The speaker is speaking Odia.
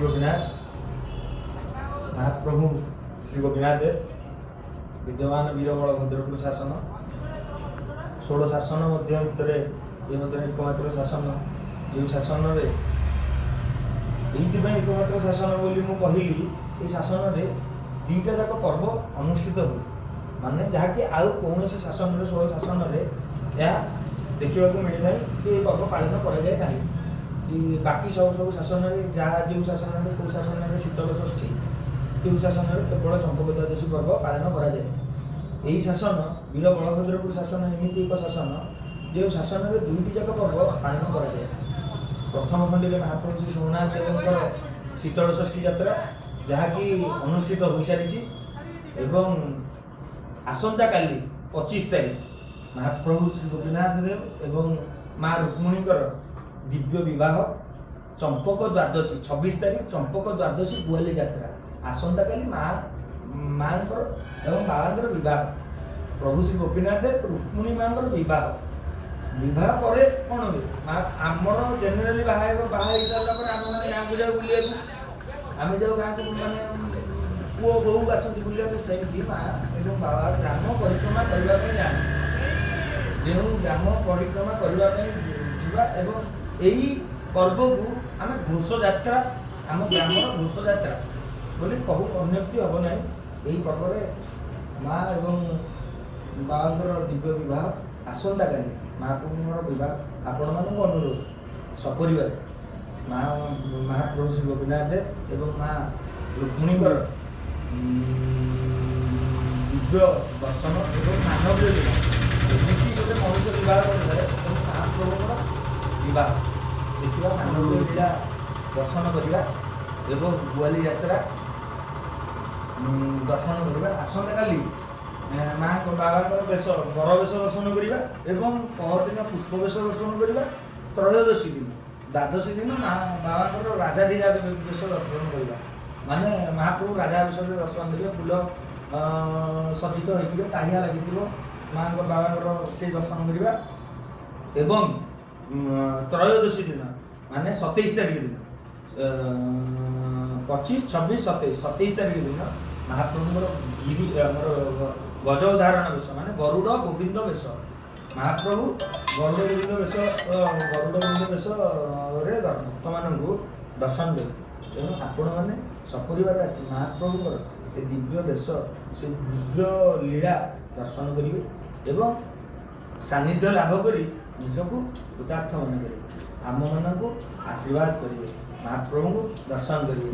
ଗୋପୀନାଥ। ମହାପ୍ରଭୁ ଶ୍ରୀ ଗୋପୀନାଥ ଦେବ ବିଦ୍ୟମାନ ବୀର ବଳଭଦ୍ରପୁର ଶାସନ, 16 ଶାସନ ମଧ୍ୟ ଭିତରେ ଏ ମଧ୍ୟ ଏକମାତ୍ର ଶାସନ, ଯେଉଁ ଶାସନରେ, ଏଇଥିପାଇଁ ଏକମାତ୍ର ଶାସନ ବୋଲି ମୁଁ କହିଲି, ଏଇ ଶାସନରେ ଦୁଇଟା ଯାକ ପର୍ବ ଅନୁଷ୍ଠିତ ହୁଏ। ମାନେ ଯାହାକି ଆଉ କୌଣସି ଶାସନରେ, 16 ଶାସନରେ ଏହା ଦେଖିବାକୁ ମିଳିନାହିଁ କି ଏ ପର୍ବ ପାଳନ କରାଯାଏ ନାହିଁ। କି ବାକି ସବୁ ସବୁ ଶାସନରେ, ଯାହା ଯେଉଁ ଶାସନରେ, କେଉଁ ଶାସନରେ ଶୀତଳ ଷଷ୍ଠୀ, କେଉଁ ଶାସନରେ କେବଳ ଚମ୍ପକ ଦ୍ୱାଦଶୀ ପର୍ବ ପାଳନ କରାଯାଏ। ଏହି ଶାସନ, ବୀର ବଳଭଦ୍ରପୁର ଶାସନ, ଏମିତି ଏକ ଶାସନ ଯେଉଁ ଶାସନରେ ଦୁଇଟି ଯାକ ପର୍ବ ପାଳନ କରାଯାଏ। ପ୍ରଥମ ଖଣ୍ଡିରେ ମହାପ୍ରଭୁ ଶ୍ରୀ ସୋମନାଥ ଦେବଙ୍କର ଶୀତଳ ଷଷ୍ଠୀ ଯାତ୍ରା, ଯାହାକି ଅନୁଷ୍ଠିତ ହୋଇସାରିଛି ଏବଂ ଆସନ୍ତାକାଲି 25 ତାରିଖ ମହାପ୍ରଭୁ ଶ୍ରୀ ଗୋପୀନାଥ ଦେବ ଏବଂ ମା ରୁକ୍ମିଣୀଙ୍କର ଦିବ୍ୟ ବିବାହ, ଚମ୍ପକ ଦ୍ୱାଦଶୀ, 26 ତାରିଖ ଚମ୍ପକ ଦ୍ୱାଦଶୀ ଗୁଆଲି ଯାତ୍ରା। ଆସନ୍ତାକାଲି ମାଙ୍କର ଏବଂ ବାବାଙ୍କର ବିବାହ, ପ୍ରଭୁ ଶ୍ରୀ ଗୋପୀନାଥ ଦେବ ରୁକ୍ମିଣୀ ମାଙ୍କର ବିବାହ। ବିବାହ ପରେ କ'ଣ ହୁଏ? ମା ଆମର ଜେନେରାଲି ବାହା ହେବ, ବାହା ହେଇସାରିଲା ପରେ ଆମେମାନେ ଗାଁକୁ ଯାଉ ବୁଲିବାକୁ। ଆମେ ଯାଉ ଗାଁକୁ, ମାନେ ପୁଅ ବୋହୂ ଆସନ୍ତି ବୁଲିବାକୁ। ସେମିତି ମା ଏବଂ ବାବା ଗ୍ରାମ ପରିକ୍ରମା କରିବା ପାଇଁ ଯାଆନ୍ତି। ଯେଉଁ ଗ୍ରାମ ପରିକ୍ରମା କରିବା ପାଇଁ ଯିବା ଏବଂ ଏଇ ପର୍ବକୁ ଆମେ ଘୋଷଯାତ୍ରା, ଆମ ଗ୍ରାମର ଘୋଷଯାତ୍ରା ବୋଲି କହୁ, ଅନ୍ୟୋକ୍ତି ହେବ ନାହିଁ। ଏହି ପର୍ବରେ ମା ଏବଂ ବାବାଙ୍କର ଦିବ୍ୟ ବିବାହ, ଆସନ୍ତାକାଲି ମହାପ୍ରଭୁଙ୍କର ବିବାହ। ଆପଣମାନଙ୍କୁ ଅନୁରୋଧ, ସପରିବାର ମହାପ୍ରଭୁ ଶ୍ରୀ ଗୋପୀନାଥ ଦେବ ଏବଂ ମା ରୁକ୍ମିଣୀଙ୍କର ଦିବ୍ୟ ଦର୍ଶନ ଏବଂ ମାନବୀୟ ଲୀଳା। ଏମିତି ଗୋଟେ ମଣିଷ ବିବାହ କରିଥାଏ, ଏବଂ ମହାପ୍ରଭୁଙ୍କର ବିବାହ ଦେଖିବା, ମାନବୀୟ ଲୀଳା ଦର୍ଶନ କରିବା ଏବଂ ଗୁଆଲି ଯାତ୍ରା ଦର୍ଶନ କରିବା। ଆସନ୍ତାକାଲି ମାଙ୍କ ବାବାଙ୍କର ବେଶ, ବର ବେଶ ଦର୍ଶନ କରିବା ଏବଂ ପରଦିନ ପୁଷ୍ପ ବେଶ ଦର୍ଶନ କରିବା। ତ୍ରୟୋଦଶୀ ଦିନ, ଦ୍ୱାଦଶୀ ଦିନ ମା ବାବାଙ୍କର ରାଜାଧିରାଜ ବେଶ ଦର୍ଶନ କରିବା। ମାନେ ମହାପ୍ରଭୁ ରାଜା ବେଶରେ ଦର୍ଶନ ଦେବେ। ଫୁଲ ସଜ୍ଜିତ ହେଇଥିବେ, ଟାହିଆ ଲାଗିଥିବ ମାଙ୍କ ବାବାଙ୍କର, ସେ ଦର୍ଶନ କରିବା। ଏବଂ ତ୍ରୟୋଦଶୀ ଦିନ, ମାନେ 27 ତାରିଖ ଦିନ, 25, 26, 27, 27 ତାରିଖ ଦିନ ମହାପ୍ରଭୁଙ୍କର ଗିରି, ଆମର ଗଜ ଉଦାହରଣ ବେଶ, ମାନେ ଗରୁଡ଼ ଗୋବିନ୍ଦ ବେଶ। ମହାପ୍ରଭୁ ଗରୁଡ଼ ଗୋବିନ୍ଦ ବେଶ, ଗରୁଡ଼ ଗୋବିନ୍ଦ ବେଶରେ ଭକ୍ତମାନଙ୍କୁ ଦର୍ଶନ ଦେବେ। ତେଣୁ ଆପଣମାନେ ସପରିବାର ଆସି ମହାପ୍ରଭୁଙ୍କର ସେ ଦିବ୍ୟ ବେଶ, ସେ ଦିବ୍ୟ ଲୀଳା ଦର୍ଶନ କରିବେ ଏବଂ ସାନ୍ନିଧ୍ୟ ଲାଭ କରି ନିଜକୁ କୃତାର୍ଥ ମନେ କରିବେ, ଆମମାନଙ୍କୁ ଆଶୀର୍ବାଦ କରିବେ, ମହାପ୍ରଭୁଙ୍କୁ ଦର୍ଶନ କରିବେ।